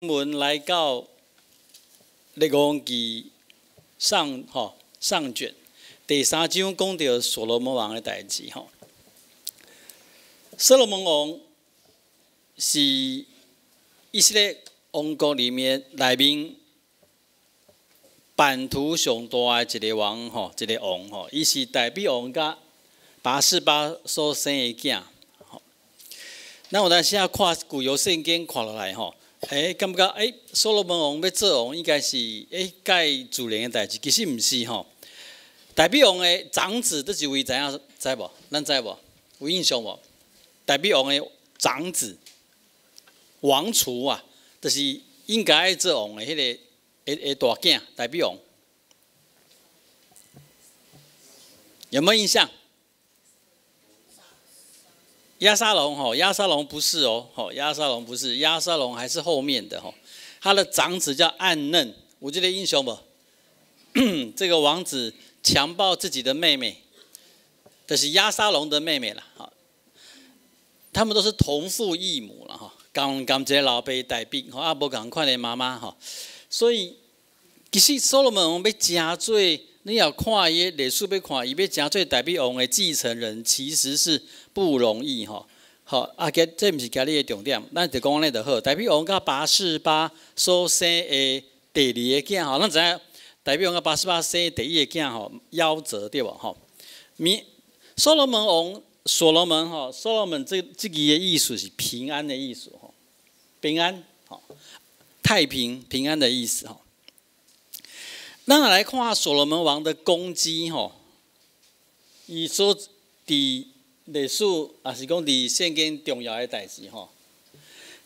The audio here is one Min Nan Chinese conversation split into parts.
文來到列王紀上吼上卷第三章，講著所羅門王的代誌吼。所羅門王是以色列王國裡面內面版圖上大的一个王吼，一个王吼，伊是大衛王佮拔示巴所生的囝。咱有當時仔看舊約聖經看落來吼，感覺所羅門王欲做王，應該是蓋自然的代誌，其實毋是吼。大衛王的長子佗一位知影知無？咱知無？有印象無？大衛王的長子王儲啊，就是應該愛做王的彼个的大囝，大衛王有沒有印象？押沙龍吼，押沙龍不是哦，吼，押沙龍不是，押沙龍還是後面的吼。他的長子叫暗嫩，有這个印象無？這個王子強暴自己的妹妹，就是押沙龍的妹妹啦。哈，他們都是同父異母了哈，仝仝一个老爸大衛吼，啊無仝款的媽媽吼，所以其實所羅門王欲成做，你要看伊的歷史，欲看伊欲成做大衛王的繼承人，其實是不容易吼。好，啊，這毋是今日的重點，咱就講按呢就好。大衛王佮拔示巴所生的第二个囝吼，咱知影大衛王佮拔示巴生第一个囝吼，夭折對無吼？所羅門王，所羅門吼，所羅門這字的意思是平安的意思吼，平安吼，太平平安的意思吼。咱來看所羅門王的功績吼，伊所佇歷史，也是講佇聖經重要的代誌吼。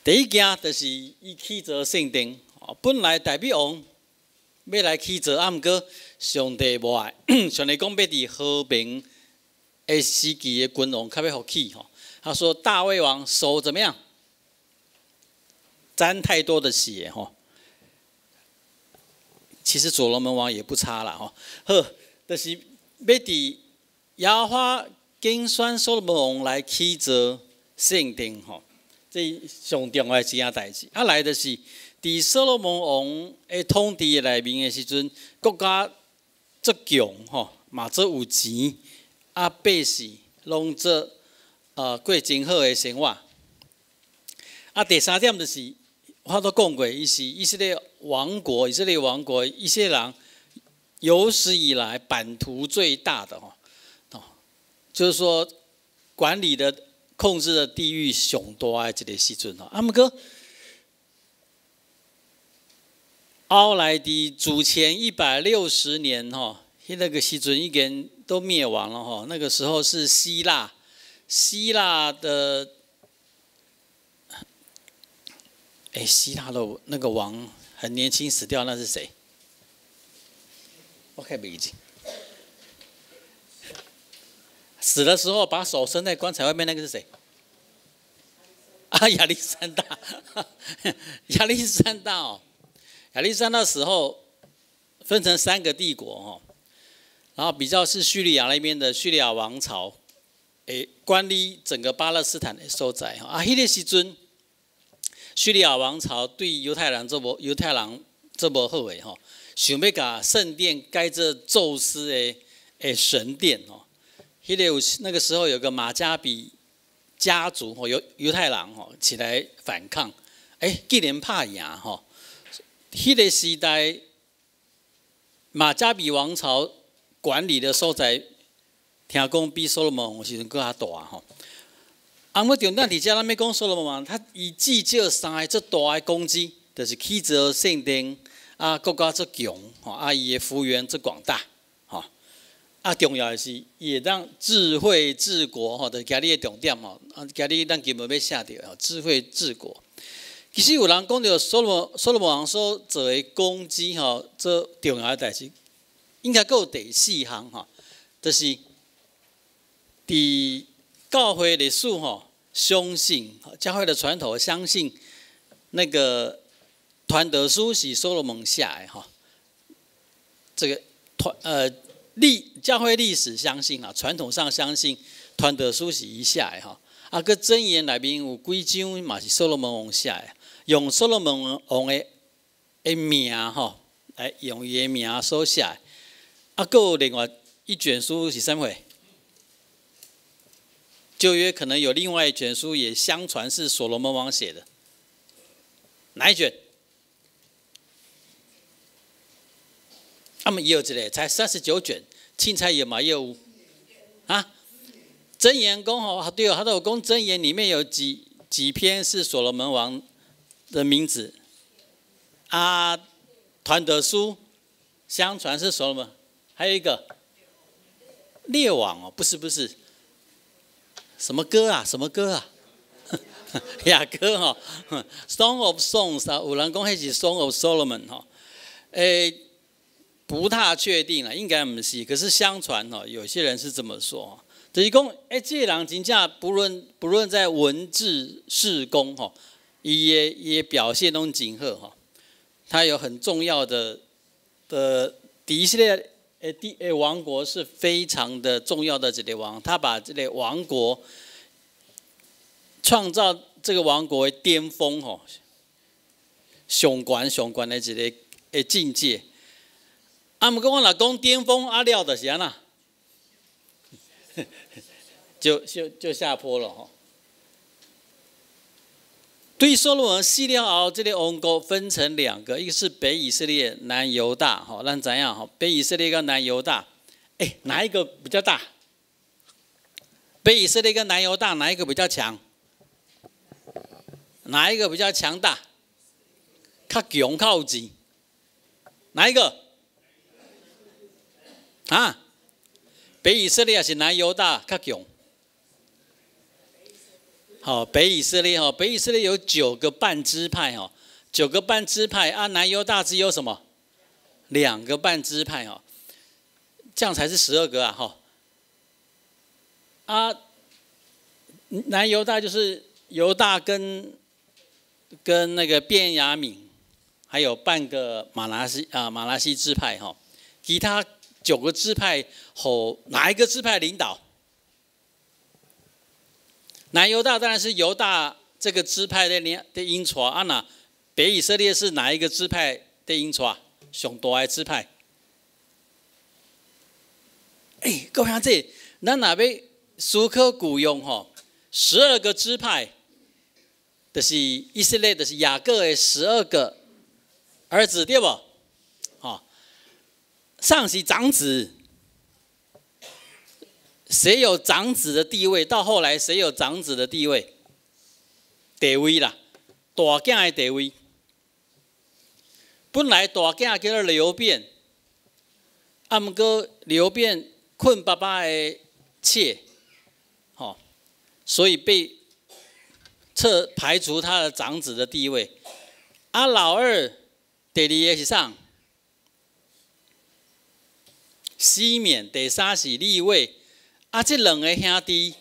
第一件就是伊起造聖殿，本來大衛王欲來起造，啊，毋過上帝無愛，上帝講欲佇和平的時期的君王較欲予起吼。他說大衛王手怎麼樣？沾太多的血吼。其實所羅門王也不差啦吼。好，就是欲佇耶和華揀選所羅門王來起造聖殿吼，這上重要的一件代誌。啊，來就是佇所羅門王的統治的內面的時陣，國家足強吼，嘛足有錢，啊，百姓攏做過真好的生活。啊，第三點就是，我都講過，伊是以色列王國，以色列王國，以色列人有史以來版圖最大的吼，就是說管理的、控制的地域上大的一個時陣吼。啊，毋過後來佇主前160年吼，彼個時陣已經都滅亡了吼。那個時候是希臘，希臘的，希臘的那個王很年輕死掉，那是誰？我看袂記。死的時候把手伸在棺材外面那個是誰？啊，亞歷山大，亞歷山大哦，亞歷山大死後分成三個帝國哦，然後比較是敘利亞那邊的敘利亞王朝，管理整個巴勒斯坦的所在吼。啊，彼個時陣，敘利亞王朝對猶太人足無猶太人足無好的吼，想欲共聖殿改做宙斯的神殿吼。彼个有那個時候有個馬加比家族吼，猶太人吼起來反抗，竟然拍贏吼。彼個時代馬加比王朝管理的所在，聽講比所羅門王時陣閣較大吼。啊，我重點佇遮，咱欲講所羅門王，他伊至少三个足大的功績，就是起造聖殿，啊，國家足強，吼，啊，伊的幅員足廣大，吼。啊，重要的是，伊會當智慧治國，吼，就是今日的重點吼。啊，今日咱今日欲寫著吼，智慧治國。其實有人講著所羅門王所做的功績吼，做重要的代誌，應該閣有第四項吼，就是佇教會歷史吼，相信教會的傳統，相信那個傳道書是所羅門寫的吼。這個傳歷教會歷史相信啊，傳統上相信傳道書是伊寫的吼。啊，閣箴言內面有幾章嘛是所羅門王寫的。用所羅門王的名吼，來用伊的名所寫。啊，閣有另外一卷書是啥物貨？舊約可能有另外一卷書也相傳是所羅門王寫的，哪一卷？啊嘛有一个才39卷，凊彩有嘛有啊？箴言講吼，對哦，他都有講箴言裡面有幾篇是所羅門王的名字。啊，傳道書相傳是所羅門，還有一個列王哦，不是不是，什麼歌啊？什麼歌啊？雅歌吼，Song of Songs 啊，有人講彼是 Song of Solomon 吼，不太確定了，應該毋是。可是相傳吼，有些人是這麼說，就是講，這個人真正不論在文治事工吼，伊的表現攏真好吼，他有很重要的以色列的王國是非常的重要的這個王，他把這個王國創造這個王國的巔峰吼，上懸上懸的一个的境界。啊，毋過我若講巔峰啊了，就是按怎？就下坡了吼。對所羅門死了後，這個王國分成兩個，一個是北以色列、南猶大，吼，咱知影吼，北以色列跟南猶大，哪一個比較大？北以色列跟南猶大哪一個比較強？哪一個比較強大？較強較有錢？哪一個？啊？北以色列還是南猶大較強？好，北以色列哈，北以色列有九個半支派哈，九個半支派啊，南猶大只有什麼？兩個半支派哈，這樣才是12個啊哈。啊，南猶大就是猶大跟那個便雅憫，還有半個瑪拿西啊瑪拿西支派哈，其他九個支派予哪一個支派領導？南猶大當然是猶大這個支派的領的引帶啊，那北以色列是哪一個支派的引帶？上大的支派。各位兄弟，咱若欲思考舊約吼，12個支派，就是以色列，就是雅各的十二個兒子，對無？吼，啥是長子？誰有長子的地位？到後來誰有長子的地位？地位啦，大囝的地位。本來大囝叫做流便，啊，毋過流便睏爸爸的妾，吼，所以被撤排除他的長子的地位。啊，老二第二個是啥？西緬，第三是利未。啊，這兩个兄弟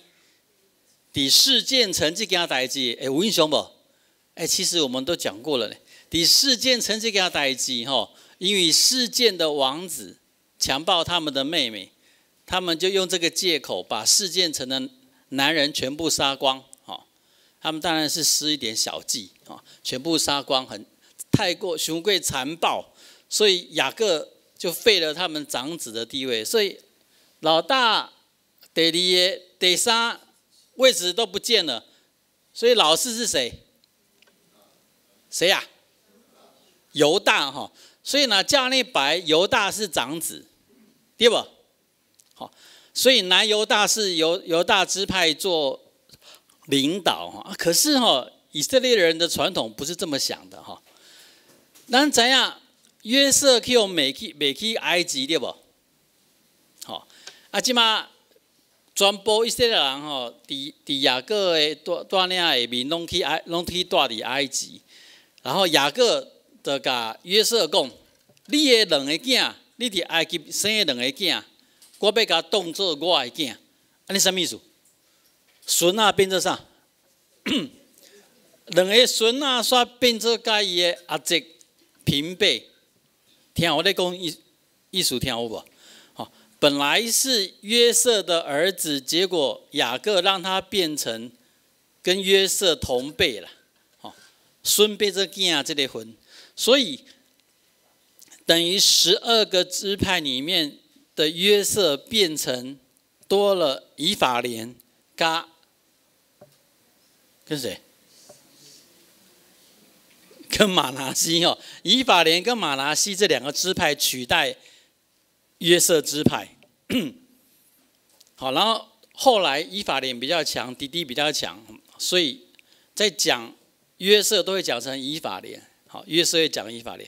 佇示劍城這件代誌，有印象無？其實我們都講過了咧。佇示劍城這件代誌，吼，因為示劍的王子強暴他們的妹妹，他們就用這個借口把示劍城的男人全部殺光，吼，他們當然是施一點小計，全部殺光，很太過雄貴殘暴，所以雅各就廢了他們長子的地位，所以老大，第二個、第三位置都不見了，所以老四是誰？誰呀？猶大哈。所以呢，按呢排猶大是長子，對無？好，所以南猶大是由猶大支派做領導哈。可是哈，以色列人的傳統不是這麼想的哈。咱知影約瑟去予賣去埃及對無？好，啊，這馬。全部以色列人吼，佇雅各的帶領下面，攏去蹛佇埃及。然後雅各就共約瑟講：你的兩个囝，你佇埃及生的兩个囝，我欲共當做我的囝。按呢啥物意思？孫仔變做啥？兩个孫仔煞變做佮伊的阿叔平輩。聽我咧講意思聽有無？本來是約瑟的兒子，結果雅各讓他變成跟約瑟同輩了。孫變做囝這个份，所以等於12個支派裡面的約瑟變成多了以法蓮佮跟誰？跟瑪拿西哦，以法蓮跟瑪拿西這兩個支派取代約瑟支派。好，然後後來以法蓮比較強，弟弟比較強，所以在講約瑟都會講成以法蓮。好，約瑟會講以法蓮。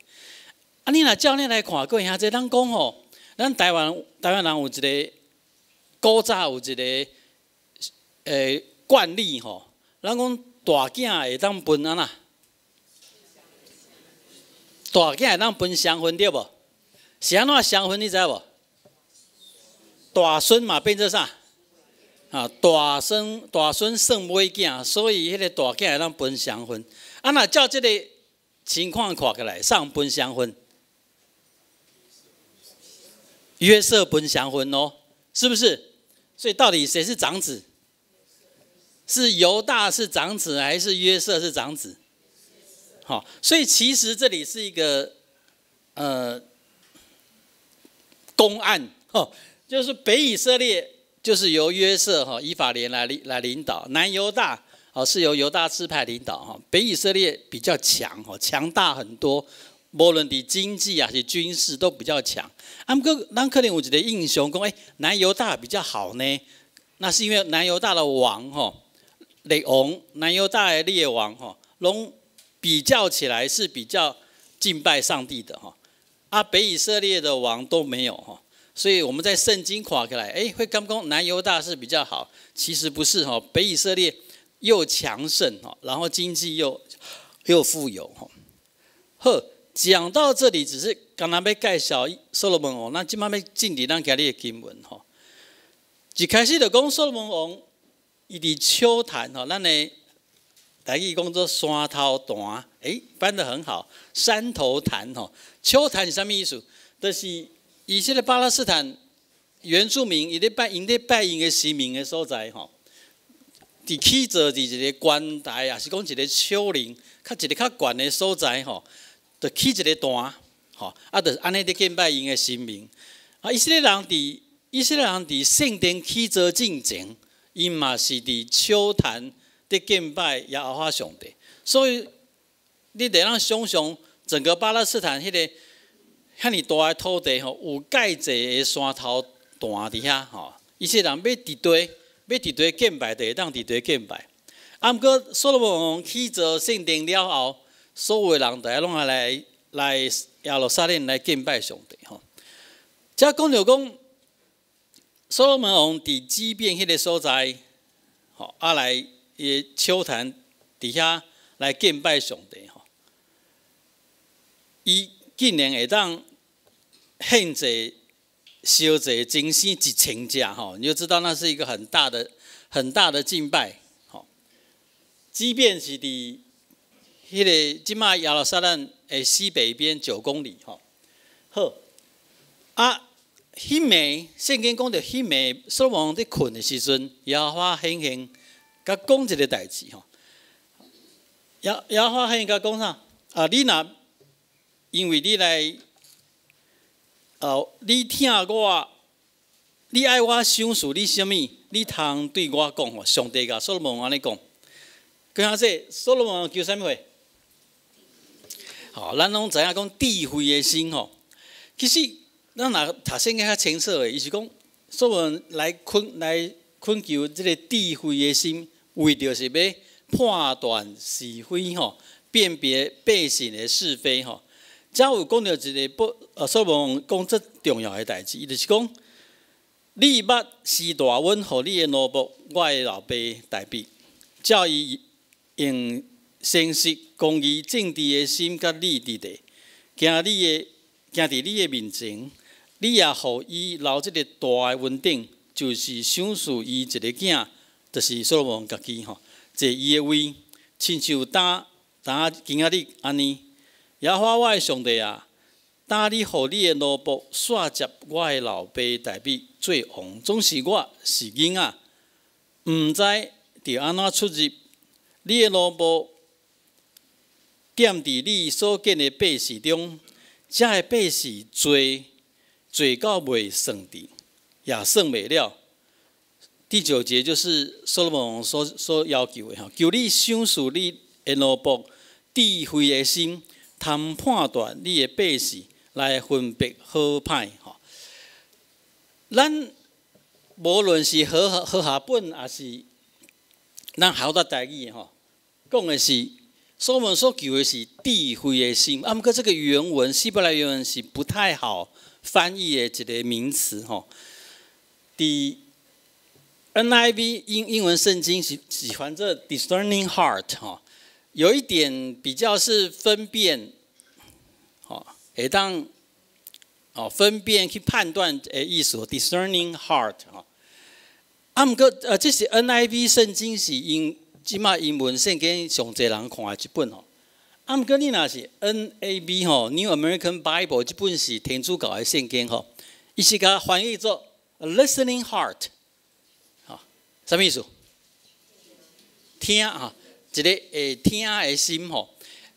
啊，你若照按呢來看，各位兄弟，咱講吼，咱台灣人有一个古早有一个慣例吼，咱講大囝會當分按怎？大囝會當分雙份對無？是按怎雙份你知無？大孫嘛變做啥？啊，大孫算尾囝，所以彼个大囝會當分雙份。啊，若照這个情況看起來，啥分雙份？約瑟分雙份哦，是不是？所以到底誰是長子？是猶大是長子，還是約瑟是長子？好，所以其實這裡是一個公案，吼，就是北以色列就是由約瑟哈以法蓮來領導，南猶大哦是由猶大支派領導哈。北以色列比較強吼，強大很多，無論佇經濟啊是軍事都比較強。啊，毋過咱可能有一个印象講，欸，南猶大比較好呢，那是因為南猶大的王吼，列王，南猶大的列王吼，攏比較起來是比較敬拜上帝的哈，啊，北以色列的王都沒有哈，所以我們在聖經看起來，欸，會感覺南猶大是比較好，其實不是哈，北以色列又強盛哈，然後經濟又富有哈。好，講到這裡只是剛剛欲介紹所羅門王，咱這擺欲進入咱今日的經文吼。一開始就講所羅門王，伊佇丘壇吼，咱的台語講做山頭壇，欸，翻得很好，山頭壇吼。丘壇是啥物意思？就是以色列巴勒斯坦原住民𪜶咧拜𪜶的神明的所在吼。佇起造佇一個懸台，抑是講一个丘陵，較一个較懸的所在吼，就起一个壇，吼，啊，就按呢咧敬拜𪜶的神明。啊，以色列人佇聖殿起造進前，𪜶嘛是佇丘壇咧敬拜耶和華上帝。所以你會當想象整個巴勒斯坦彼个遐爾大的土地吼，有蓋濟个山頭壇佇遐吼，以色列人欲佇佗敬拜，就會當佇佗敬拜。啊，毋過所羅門王起造聖殿了後，所有的人逐家攏愛來耶路撒冷來敬拜上帝吼。遮講著講，所羅門王佇基遍彼个所在，吼，啊來伊的丘壇佇遐來敬拜上帝吼。伊竟然會當獻祭、燒祭精牲1000隻吼，你就知道那是一個很大的、很大的敬拜吼。基遍是佇彼个這擺耶路撒冷的西北邊9公里吼。好，啊，彼暝聖經講著彼暝，所羅門王佇睏的時陣，耶和華顯現，共講一个代誌吼。耶和華顯現共講啥？啊，你若因為你來，你疼我，你愛我賞賜你啥物？你通對我講吼。上帝共所羅門王按呢講，閣下說，所羅門王求啥物貨？吼，咱攏知影講智慧的心吼。其實咱若讀聖經較清楚的，伊是講所羅門來懇求這个智慧的心，為著是欲判斷是非吼，辨別百姓的是非吼。遮有講著一个不，所羅門講最重要的代誌，伊就是講，你捌施大恩予你的奴僕，我的老爸大衛，照伊用誠實、公義、正直的心佮你佇咧，行佇你的面前，你也予伊留這个大的雲頂，就是賞賜伊一个囝，就是所羅門家己吼，坐伊的位，親像今今今仔日按呢。耶和華我的上帝啊，當你予你的奴僕煞接我的老爸大衛做王，總是我是囡仔，毋知著按怎出入。你的奴僕踮佇你所見的百姓中，遮的百姓濟，濟到袂算佇，也算袂了。第九節就是所羅門王所要求的吼，求你賞賜你的奴僕智慧的心，通判斷你的百姓，來分別好歹吼。咱無論是和合本，抑是咱學到台語吼，講的是所羅門所求的是智慧的心。啊，毋過這個原文希伯來原文是不太好翻譯的一個名詞吼。佇 NIV 英文聖經是翻做 discerning heart 吼，有一點比較是分辨，吼，會當哦分辨去判斷的意思，discerning heart 吼。啊，毋過這是 NIV 聖經是英這馬英文聖經上濟人看的一本吼。啊，毋過你若是 NAB 吼，New American Bible 這本是天主教的聖經吼，伊是共翻譯做 listening heart。啥物意思？聽啊，一个會聽的心吼，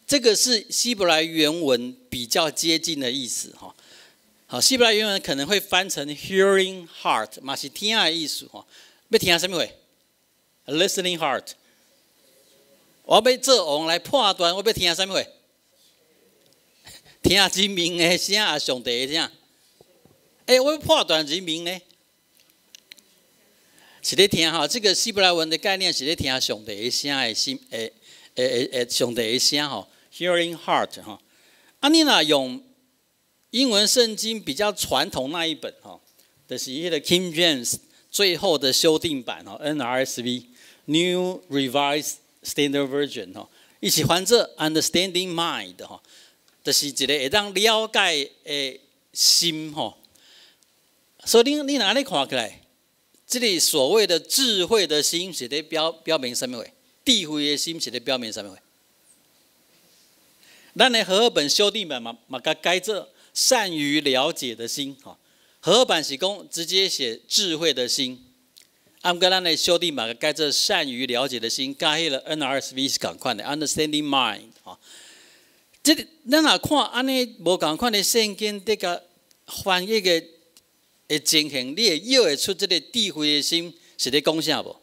這個是希伯來原文比較接近的意思吼。好，希伯來原文可能會翻成 hearing heart，嘛是聽的意思吼。欲聽啥物話？Listening heart。我欲做王來判斷，我欲聽啥物話？聽人民的聲，抑上帝的聲？欸，我欲判斷人民呢？是咧聽吼，這個希伯來文的概念是咧聽上帝的聲的心，欸，上帝的聲吼，hearing heart 吼。啊，你若用英文聖經比較傳統那一本吼，就是彼個 King James 最後的修訂版吼，NRSV New Revised Standard Version 吼，伊是翻做 Understanding Mind 吼，就是一個會當了解的心吼。所以你若按呢看起來，這裡所謂的智慧的心是咧表明啥物話？智慧的心是咧表明啥物話？咱的和合本修訂版嘛共改做善於了解的心，吼。和合本是講直接寫智慧的心，啊，毋過咱的修訂版改做善於了解的心，佮彼個 NRSV 是仝款的 Understanding Mind，吼。這個咱若看按呢無仝款的聖經，這個翻譯的情形，你會臆會出這個智慧的心是咧講啥無？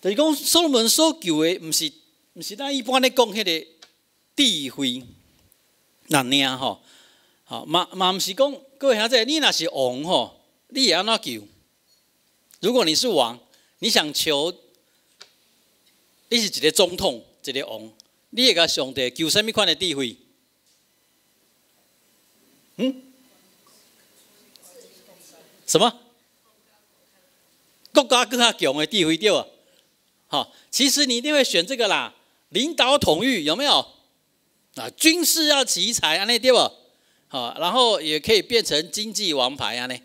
就是講所羅門所求的，毋是咱一般咧講彼個智慧，那爾吼，吼嘛毋是講各位兄弟，你若是王吼，你會按怎求？如果你是王，你想求，你是一個總統，一個王，你會共上帝求啥物款的智慧？嗯？什麼？國家閣較強的智慧對無？好，其實你一定會選這個啦，領導統御有沒有？啊，軍事要奇才按呢對無？好，然後也可以變成經濟王牌按呢，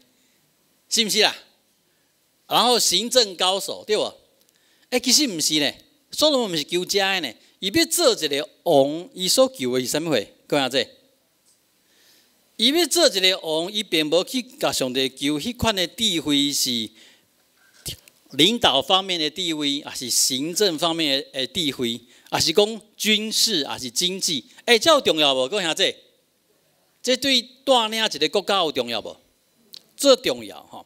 是毋是啦？然後行政高手對無？欸，其實毋是呢，所羅門毋是求這个呢，伊欲做一個王，伊所求的是啥物貨？講下這。伊欲做一個王，伊並無去共上帝求彼款的智慧是領導方面的智慧，抑是行政方面的智慧，抑是講軍事，抑是經濟？欸，這有重要無？各位兄弟，這對帶領一個國家有重要無？這重要吼。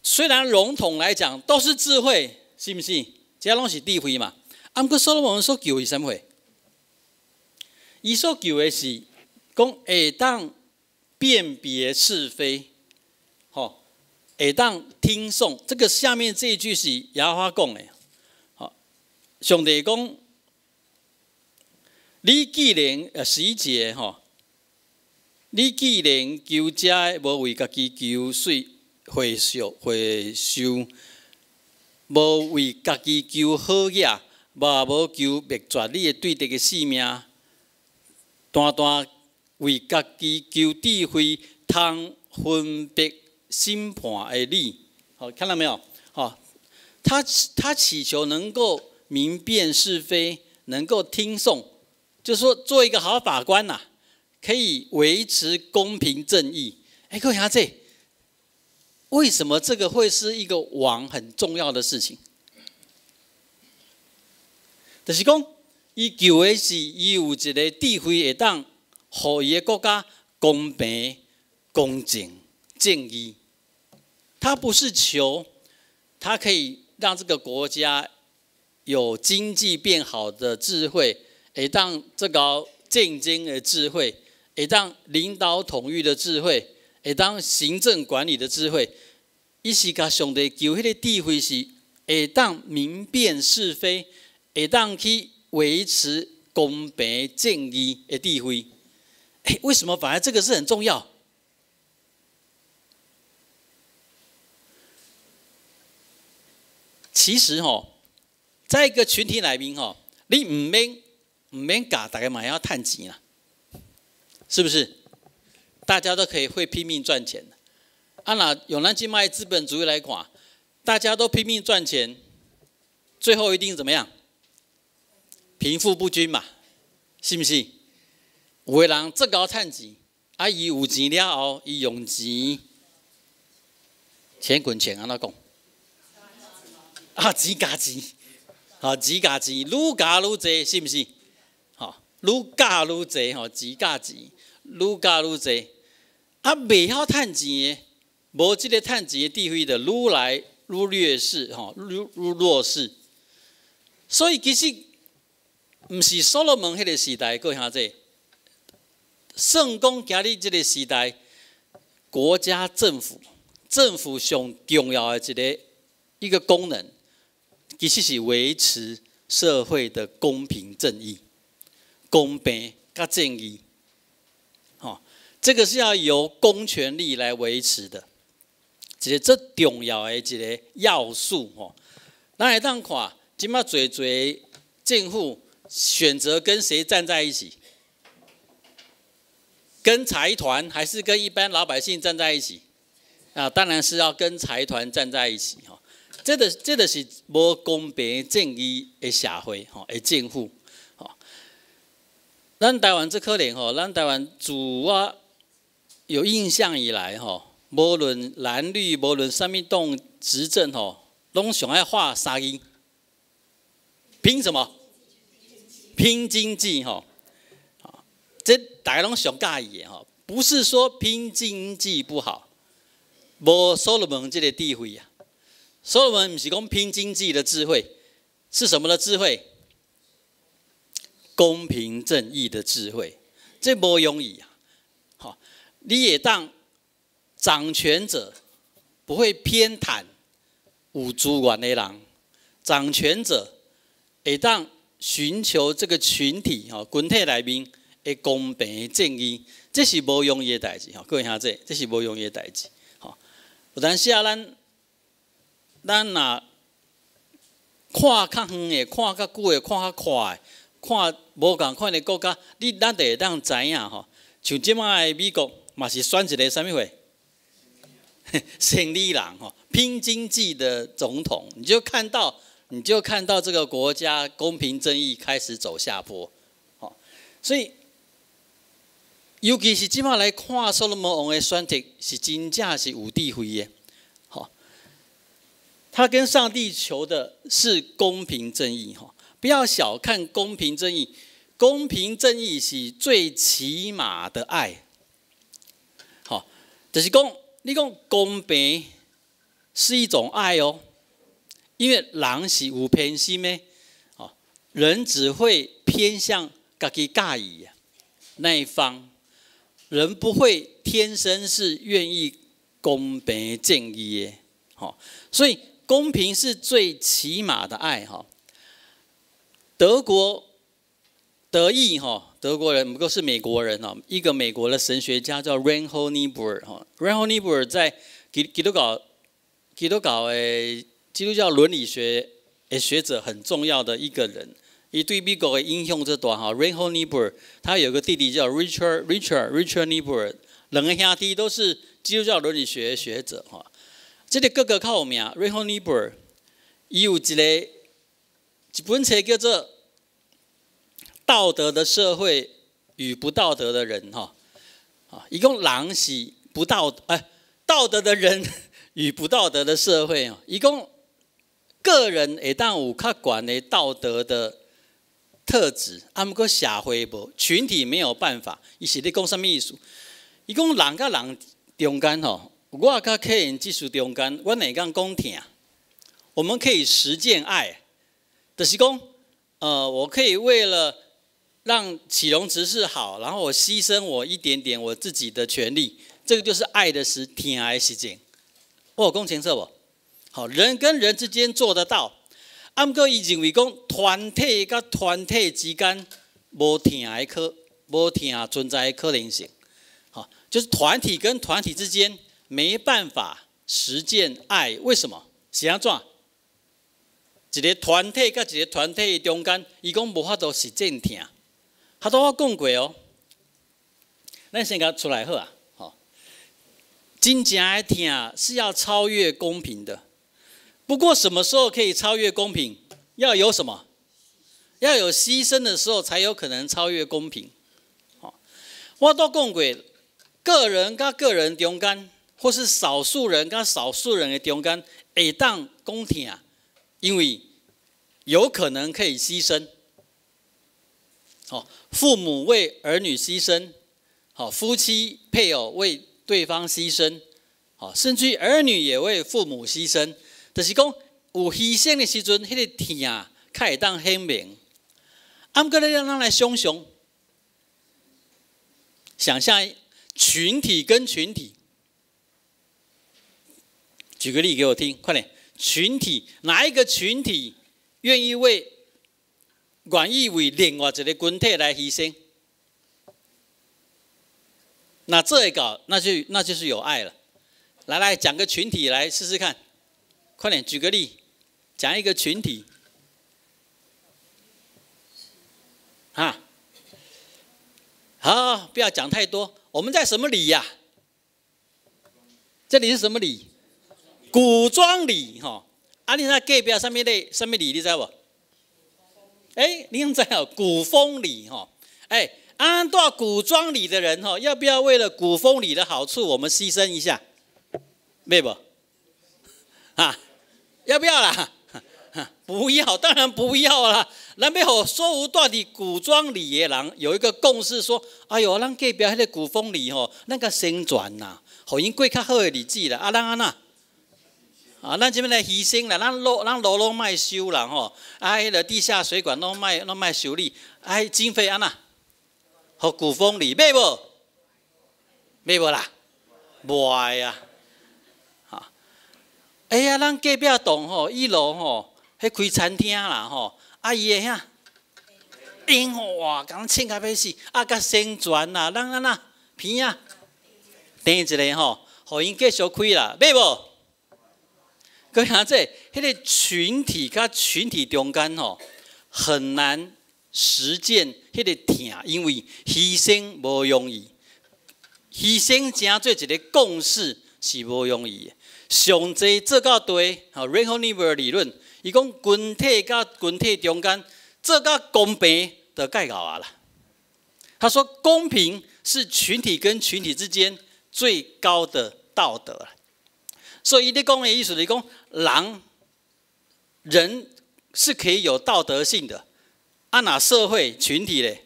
雖然籠統來講都是智慧，是毋是？這攏是智慧嘛。啊，毋過所羅門所求的是啥物貨？伊所求的是講會當辨別是非，吼，會當聽訟。這個下面這一句是耶和華講的，吼，上帝講，你既然11節吼，你既然求這無為家己求稅回收，無為家己求好額，嘛無求滅絕你的對敵的性命，單單為家己求智慧，通分別審判的理。好，看到沒有？好，他祈求能夠明辨是非，能夠聽訟，就是說做一個好法官吶，可以維持公平正義。哎，各位兄弟，為什麼這個會是一個王很重要的事情？就是講，伊求的是伊有一个智慧，會當予伊的國家公平、公正、正義。他不是求他可以讓這個國家有經濟變好的智慧，會當這個戰爭的智慧，會當領導統御的智慧，會當行政管理的智慧。伊是共上帝求彼个智慧是會當明辨是非，會當去維持公平正義的智慧。欸，為什麼反而這個是很重要？其實吼，在一個群體內面吼，你毋免教，大家嘛會曉趁錢啦，是不是？大家都可以會拼命賺錢。啊，若用咱這擺資本主義來看，大家都拼命賺錢，最後一定怎麼樣？貧富不均嘛，是毋是？有的人足𠢕趁錢，啊，伊有錢了後，伊用錢錢滾錢，按怎講？啊，錢咬錢，吼，錢咬錢，愈咬愈濟，是毋是？吼，愈咬愈濟，吼，錢咬錢，愈咬愈濟。啊，袂曉趁錢的，無這个趁錢的智慧，就愈來愈劣勢，吼，愈弱勢。所以其實毋是所羅門彼个時代，各位兄弟，算講今日這个時代，國家政府，政府上重要的一個功能，其實是維持社會的公平正義、公平佮正義。吼，這個是要由公權力來維持的，一个最重要的一个要素。吼，咱會當看，這擺濟濟政府選擇跟誰站在一起？跟財團還是跟一般老百姓站在一起？啊，當然是要跟財團站在一起。吼，這就是無公平正義的社會，吼，的政府。吼，咱台灣足可憐吼，咱台灣自我有印象以來，吼，無論藍綠，無論啥物黨執政，吼，攏上愛畫三字。拼什麼？拼經濟，吼。這大家攏上佮意的，吼，不是說拼經濟不好，無所羅門這个智慧啊。所羅門毋是講拼經濟的智慧，是什麼的智慧？公平正義的智慧，這無容易啊！吼，你會當掌權者不會偏袒有資源的人，掌權者會當尋求這個群體吼，群體內面的公平正義，這是無容易的代誌吼，各位兄弟，這是無容易的代誌吼。有當時啊，咱若看較遠的，看較久的，看較闊的，看無仝款的國家，咱就會當知影吼。像這擺的美國嘛是選一个啥物貨？生理人吼，拼經濟的總統，你就看到這個國家公平正義開始走下坡，吼。所以，尤其是這擺來看所羅門王的選擇，是真正是有智慧的，吼。他跟上帝求的是公平正義，吼。不要小看公平正義，公平正義是最起碼的愛，吼，就是講你講公平是一種愛哦，因為人是有偏心的，哦，人只會偏向家己佮意那一方，人不會天生是願意公平正義的，吼，所以公平是最起碼的愛，哈。德國德裔哈，德國人不過是美國人哦，一個美國的神學家叫 Reinhold Niebuhr 哈，Reinhold Niebuhr 在基督教的基督教倫理學的學者很重要的一個人，伊對美國的影響足大哈。Reinhold Niebuhr 他有個弟弟叫 Richard Niebuhr，兩个兄弟都是基督教倫理學的學者哈。這个哥哥較有名，Reinhold Niebuhr，伊有一本冊叫做《道德的社會與不道德的人》哈，啊，伊講人是不道哎，道德的人與不道德的社會哦，伊講個人會當有較懸的道德的特質，啊，毋過社會無，群體沒有辦法。伊是咧講啥物意思？伊講人佮人中間吼，我佮客人技術中間，阮會當講疼，我們可以實踐愛，就是講，我可以為了讓啟龍執事好，然後我犧牲我一點點我自己的權利，這個就是愛的實疼的實踐。我有講清楚無？好，人跟人之間做得到。啊，毋過伊認為講團體佮團體之間無疼存在的可能性。好，就是團體跟團體之間沒辦法實踐愛，為什麼？是按怎？一個團體佮一個團體中間，伊講無法度實踐疼。他都我講過哦，咱先共出來好啊。好，真正的疼是要超越公平的。不過什麼時候可以超越公平？要有什麼？要有犧牲的時候，才有可能超越公平。好，我都講過，個人佮個人中間，或是少數人佮少數人的中間，會當講疼，因為有可能可以犧牲。好，父母為兒女犧牲，好，夫妻配偶為對方犧牲，好，甚至於兒女也為父母犧牲。就是講有犧牲的時陣，彼個疼較會當顯明。啊，毋過你讓咱來想象，想象群體跟群體，舉個例給我聽，快點！群體哪一個群體願意為另外一個群體來犧牲？那這一個，那就是有愛了。來來，講個群體來試試看。快點舉個例，講一個群體。啊，好，不要講太多。我們在什麼里呀？這裡是什麼里？古莊里吼。啊，你那隔壁啥物里？啥物里？你知無？哎，你知哦？古風里吼。哎，按到古莊里的人吼，要不要為了古風里的好處，我們犧牲一下？欲無？啊，要不要啦？不要，當然不要啦。咱欲予所有蹛佇古莊里的人有一個共識，說：哎喲，咱隔壁彼個古風里吼，咱共成全啦，予𪜶過較好的日子啦。啊，咱按怎？啊，咱這欲來犧牲啦，咱路攏莫修啦吼，啊，彼個地下水管攏莫修理，啊，經費按怎？予古風里欲無？欲無啦？無愛啊！哎呀，咱隔壁棟吼，一樓吼，彼開餐廳啦吼，啊伊的遐煙吼哇，共嗆甲欲死，啊共成全啦，咱按怎鼻仔抻一下吼，予𪜶繼續開啦，欲無？閣兄弟，彼個群體佮群體中間吼，很難實踐彼個疼，因為犧牲無容易，犧牲成做一個共識是無容易的。上濟做到對，吼 Reinhold Niebuhr 理論，伊講群體佮群體中間做到公平，就蓋𠢕啊啦。他說公平是群體跟群體之間最高的道德。所以伊咧講的意思是講，人是可以有道德性的，啊，若社會群體咧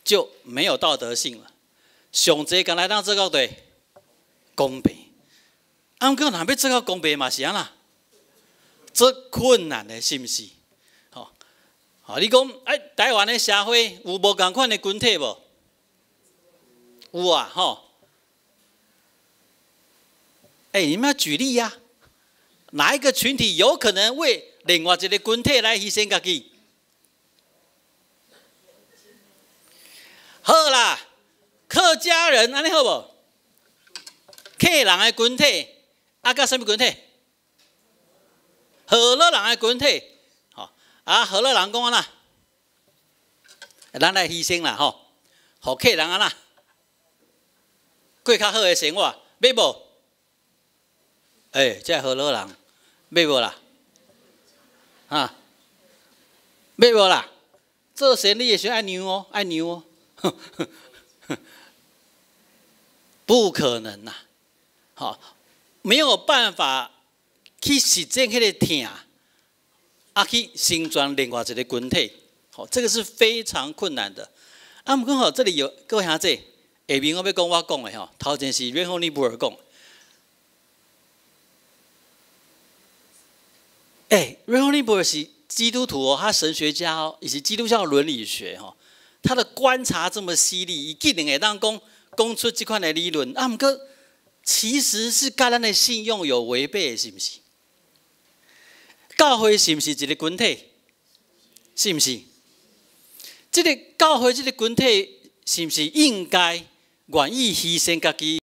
就沒有道德性了。上濟敢若當做到對公平。啊，毋過若欲做到公平嘛是按怎？這困難的，是毋是？吼，好，你講哎，台灣的社會有無仝款的群體無？有啊，吼。哎，你們要舉例呀？哪一個群體有可能為另外一個群體來犧牲家己？好啦，客家人按呢好無？客人的群體，啊，佮啥物群體？河洛人的群體，吼啊，河洛人講按怎？咱來犧牲啦，吼，予客人按怎？過較好的生活，欲無？欸，這河洛人，欲無啦？啊，欲無啦？做生意的時陣愛讓哦，愛讓哦，不可能呐！好，沒有辦法去實踐彼個疼，啊，去成全另外一個群體。好，這個是非常困難的。啊，毋過吼，這裡有各位兄弟，下面我欲講我講的吼，頭前是 Reinhold Niebuhr 講。欸，Reinhold Niebuhr 是基督徒哦，他神學家哦，伊是基督教倫理學吼，他的觀察這麼犀利，伊竟然會當講講出這款的理論。啊，毋過其實是佮咱的信仰有違背的，是毋是？教會是毋是一個群體？是毋是？這個教會這個群體是毋是應該願意犧牲家己？